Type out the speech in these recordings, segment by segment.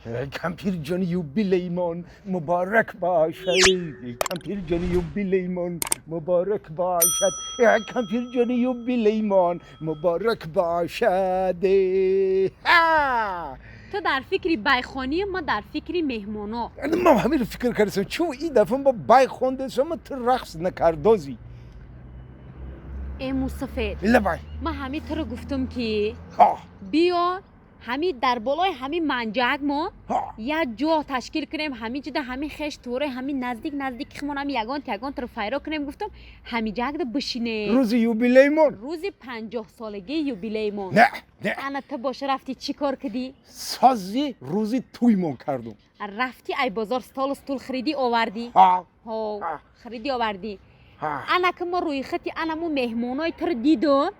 Кампир ҷон, юбилеймон муборак бошад. Кампир ҷон, юбилеймон муборак бошад. Кампир ҷон, юбилеймон муборак бошад. Ту дар фикри байхонӣ, ма дар фикри меҳмоно. Ман ҳаминро фикр кардам, чун ин дафъа ма бай хондасам, ту рақс накардозӣ. Э, мусафед. Лабай. Ман ҳамин туро гуфтам, ки биё, ҳамин дар болои ҳамин манҷак мо як ҷо ташкил кунем, ҳамин ҷуда ҳамин хеш туре, ҳамин наздик наздик химон, ҳамин ягон ягон туро файро кунем, гуфтам, ҳамин ҷагда бишинем. Рӯзи юбилеймон. Рӯзи 50-солагии юбилеймон. Не, не. Ана ту боша, рафти чӣ кор кардӣ? Сози рӯзи тӯймон кардум. Рафти ай бозор столу стул харидӣ овардӣ. Ҳо, харидӣ овардӣ. Ана ки мо рӯйхати анамо меҳмонои туро дидум,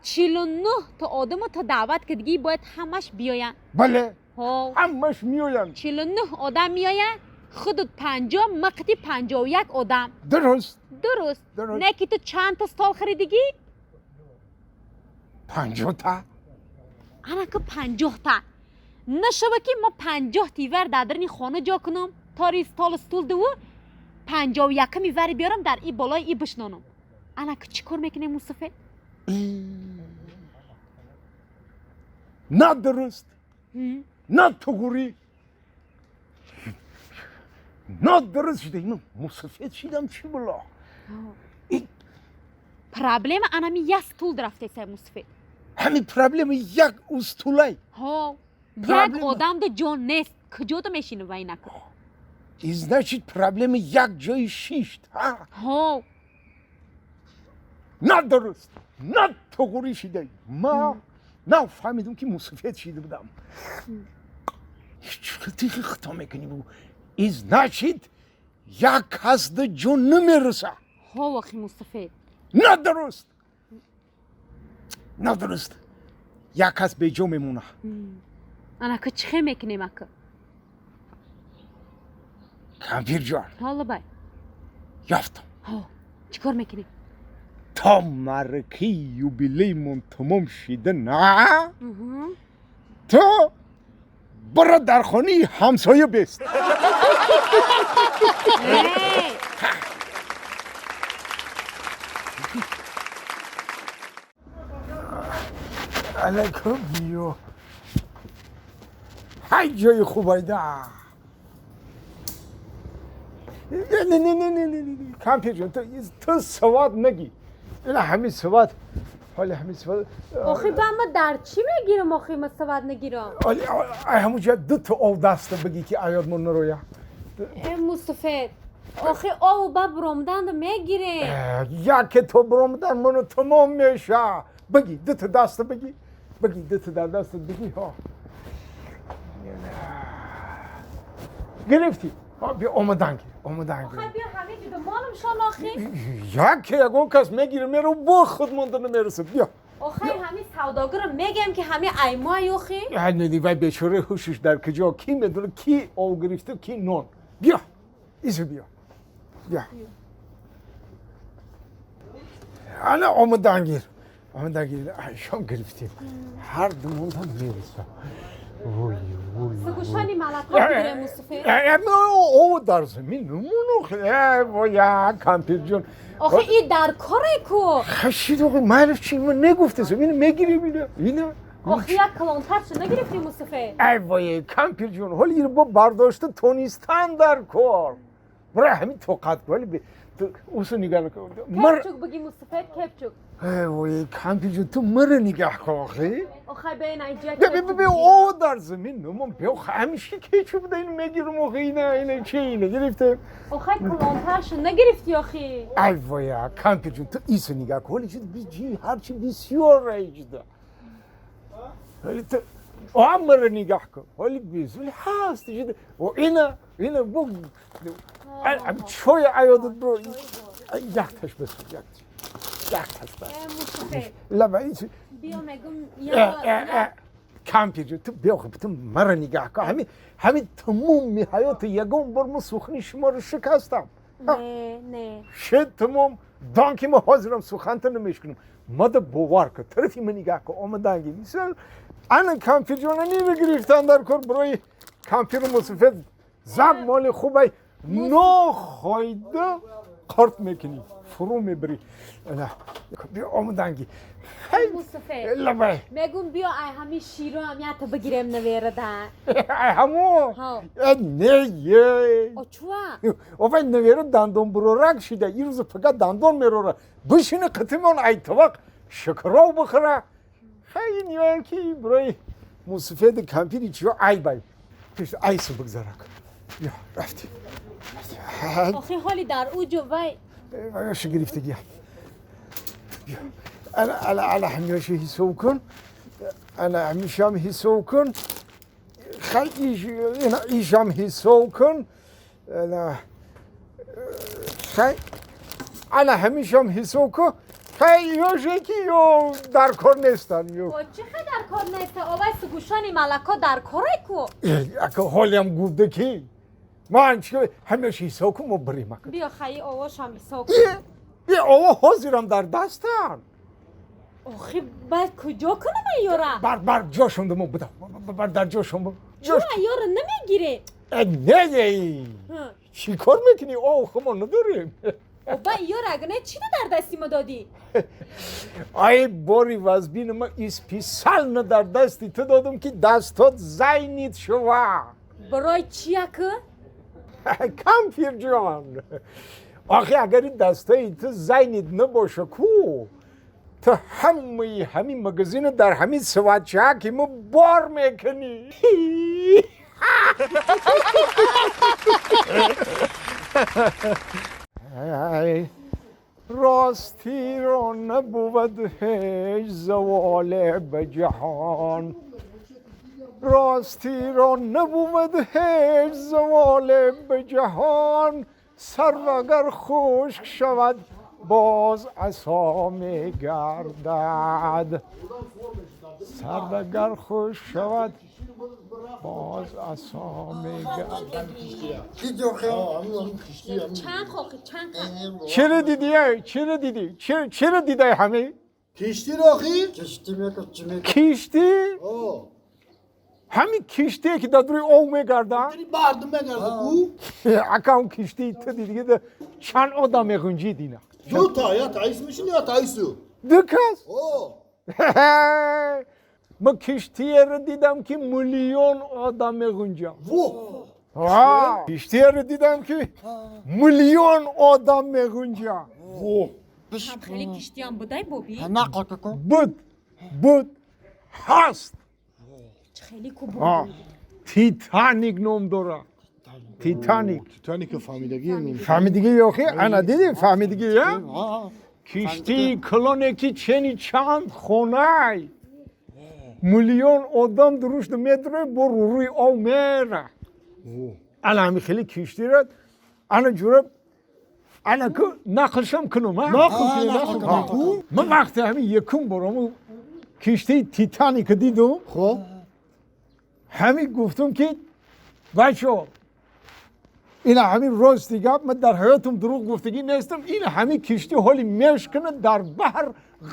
49 та одамо ту даъват кардагӣ, бояд ҳамаш биёянд. Бале. Ҳо. Ҳамаш меоянд. 49 одам меоянд, худут 50, мақти 51 одам. Дуруст. Дуруст. Не ки ту чанд та стол харидагӣ? 50 та. Ана ки 50 та нашава, ки мо 50 тивар дар дарни хона ҷо кунам, тори столу стул дуву 51-ми вари биёрам, дар и болои и бишнонам. Ана ки чӣ кор мекунем, мусафед? На дуруст, на туғурӣ, на дуруст шуда. Ман мусафед шидам, чӣ бало? Проблема анами як стул рафтеса, мусафед. Ҳамин проблема як устулай. Ҳо, як одамда ҷон нест, куҷода мешинӣ вай нака? И значит, проблема як ҷои шишт. Ҳо. На дуруст, на туғурӣ шида. Ма на фаҳмидам, ки мусафед шида будам. Чӣ хато мекунӣ? Бу и значит, як касда ҷон намереса. Ҳо, охи, мусафед. На дуруст, на дуруст, як кас беҷо мемона. Анака чӣ хел мекунем, ака? Кампирҷон. Ҳо, лабай. Ёфтам. Ҳо, чӣ кор мекунем? То маъракаи юбилеймон тамом шида, на, ту бара дар хонаи ҳамсоя бест. Эй! Алайкум, биё, ҳай, ҷои хубайда. Не, не, не, не, не, не, кампирҷон, ту савод нагӣ. Ина ҳамин савод, ҳоли ҳамин савод. Охи, ба ма дар чӣ мегирам, охи, ма савад нагирам? Ай ҳамуҷа ду та ов даста бигӣ, ки аёдмон нароя. Э, мусафед, охи, ову ба буромданда мегирем. Яке то буромдан ману тамом меша. Бигӣ, ду та даста бигӣ, бигӣ, ду та дар дастат бигӣ. Ҳо, гирифтӣ? Биё, омадан гир, омадан гир. Охи, биё, ҳамин ҷудо монамшон, охи. Яке ягон кас мегира, меро, бо худ монда намерасад. Биё. Охи, ҳамин савдогирро мегӯям, ки ҳамин аймои, охи. Не, вай бечора ҳушаш дар куҷо, ки медона, ки ов гирифту, ки нон. Биё, изу, биё, биё, ана, омадан гир, омадан гир. Шом гирифтем, ҳар ду монда мерасад. Вой, вой. Сгущённый молоко бигирем, мусафед. Ов дар замин намону. Воя, кампирҷон. Охи, и дар коре ку. Хашид, охи, майлаш чи, ма негуфтасам, ина мегирем, ина, ина. Охи, як калонтаршо нагирифтӣ, мусафед? Ай вой, кампирҷон, ҳоли ин бо бардошта тонистан дар кор. Бира, ҳамин тоқат кун, ҳоли усу нигаҳ кун. Кепчук биги, мусафед, кепчук. Ай вой, кампирҷон, ту мара нигаҳ кун, охи. Охи, бе, найҷа. Бе, бе, бе, о, дар замин намон, биё, ҳамиша кечуп да, ину мегирам, охи, ина, ина, чи, ина гирифтем. Охи, калонтаршо нагирифтӣ, охи. Ай воя, кампирҷон, ту ису нигаҳ кун, ҳоли чиз биҷи, ҳарчи бисёр раиҷда. Ҳоли ту амра нигаҳ кун, ҳоли бис, ҳоли ҳаст, ҷида, о, ина, ина, бу, чой аёдат бро, якташ бас, якташ, якташ бас. Мусафед. Лаба. Биё, мегум, я. Кампирҷон, ту биё, ту мара нигаҳ кун, ҳамин, ҳамин тамоми ҳаёти ягон бор мо сухани шуморо шикастам? Не, не. Шед тамом, дон ки ма ҳозирам суханта намешкунам. Мада бовар кун, тарафи ма нигаҳ кун, омаданги. Мисол, ана, кампирҷона, нива гирифтан дар кор барои кампиру мусафед зак моли хубай нохойда қорт мекунӣ, фурӯ мебирӣ. Биё омаданги. Мусафед. Лабай. Мегум биё ай ҳами широ ам ята бигирем наверада. Ай ҳамо? Ҳо. Не е. О чуа? Овай навера дандон бурорак шида, ирӯза фақат дандон мерора. Бишини қитимон ай тавақ шакаров бихӯра. Хай ниёям ки барои мусафеди кампири чиё айбай. Пеш айсу бигзарак. Ё, рафтем. Охи ҳоли дар уҷо вай. Ваяши гирифтагия. Ана ана ана ҳамёши ҳисоб кун. Ана ҳамишам ҳисоб кун. Хай ишам ҳисоб кун. Ана хай ана ҳамишам ҳисоб кун. Хай ёше ки ё дар кор нестан ё. О чӣ хай дар кор неста? Овай сугушони малако дар корай ку. Ака ҳолиам гуфта ки ман чӣ ҳамёши ҳисоб кун мо бирем ака. Биё хаи овошам ҳисоб кун. Е ово ҳозирам дар дастан. Охи баъд куҷо кунам ёра? Бар бар ҷошон мо будам. Бар дар ҷошон. Чӯ ёра намегире? Не не. Чӣ кор мекунӣ? О хумо надорем. Оба ёра агне чӣ дар дасти мо додӣ? Ай бори вазбин ма исписально дар дасти ту додам ки дастот зайнит шува. Барои чӣ ака? Кампир ҷон. Охи агар ин дастаи ту зайнит набоша ку ту ҳамаи ҳамин магазина дар ҳамин сватчаки мо бор мекунӣ. Рости ро набувад ҳеҷ заволе ба ҷаҳон. Рости ро набувад ҳеҷ заволе ба ҷаҳон. Сарв агар хушк шавад боз асо мегардад. Сарв агар хушк шавад боз асо мегардад. Чиро дидӣ? Чиро дидӣ? Чиро дидай ҳаме? Киштӣ рохӣ? Киштӣ? Ҳамин киштие ки дар рӯи об мегардад? Мардум мегардад ку? Ака он киштии ту диди чанд одам меғунҷид ина? Ду та, я таис мешин, я таису. Ду кас? Ман киштиеро дидам ки миллион одам меғунҷад. Киштиеро дидам ки миллион одам меғунҷад. Хеле киштиам будай боби? Буд, буд, ҳаст. Хеле ку буд. Титаник ном дорад. Титаник. Титаник фаҳмидагӣ. Фаҳмидагӣ ёхи? Ана дидӣ фаҳмидагӣ я? Киштии калоне ки чени чанд хонай. Миллион одам дурушт медрои бо рӯи об мера. Ана ҳами хеле киштиро ана ҷура ана ку нақлшам кунум а? Нақл кун, нақл кун. Ман вақте ҳами якум бор ҳамун киштии Титаника дидум. Хоб. Ҳамин гуфтум ки бачо ина ҳамин рости гап ман дар ҳаётам дурӯғ гуфтагӣ нестам. Ин ҳамин киштӣ ҳоли мешкана дар баҳр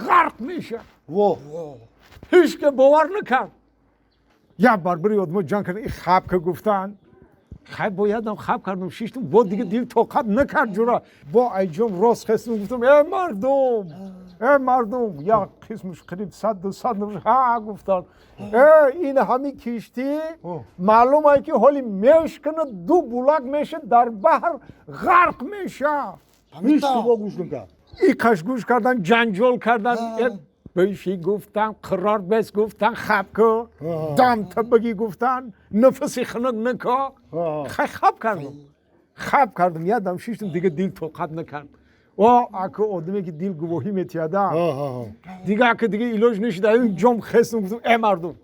ғарқ мешавад. Ҳеҷ ке бовар накард. Як барбари одмо ҷанг кард, ин хаб ка гуфтанд. Хай боядам хаб кардам, шиштам, бо дига дил тоқат накард ҷура. Бо айҷон рост хестам гуфтам э мардум, э мардум, як қисмаш қариб 100-200 нафар ҳа гуфтанд. Э ин ҳамин киштӣ маълум ай ки ҳоли мешкана ду булак меша дар баҳр ғарқ меша. Ҳеҷ ки бо гӯш накард. Икаш гӯш кардан, ҷанҷол кардан. Биши гуфтан, қарор бес гуфтан, хаб ку, дам табагӣ гуфтан, нафаси хунук нако. Хай хаб кардам. Хаб кардам, ядам шиштам, дига дил тоқат накард. О, ака одаме ки дил гувоҳӣ метиҳада. Дига ака дига илоҷ нешид, ин ҷом хестам гуфтам, э мардум,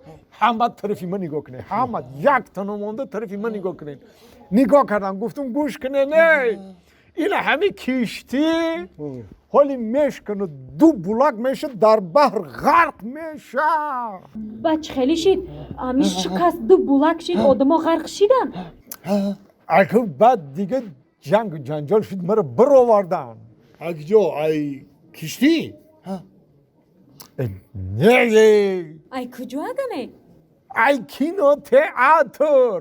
ҳама тарафи ман нигоҳ кунед, ҳама як тано монда тарафи ман нигоҳ кунед. Нигоҳ кардам, гуфтам гӯш кунед, не. Ин ҳамин киштӣ ҳоли мешкана ду булак меша дар баҳр ғарқ меша. Баъд чӣ хеле шид? Ҳамин шикаст ду булак шид, одамо ғарқ шидан. Ака баъд дига ҷангу ҷанҷол шуд, маро бировардан. Акҷо ай киштӣ? Не. Ай куҷо агане? Ай кинотеатр.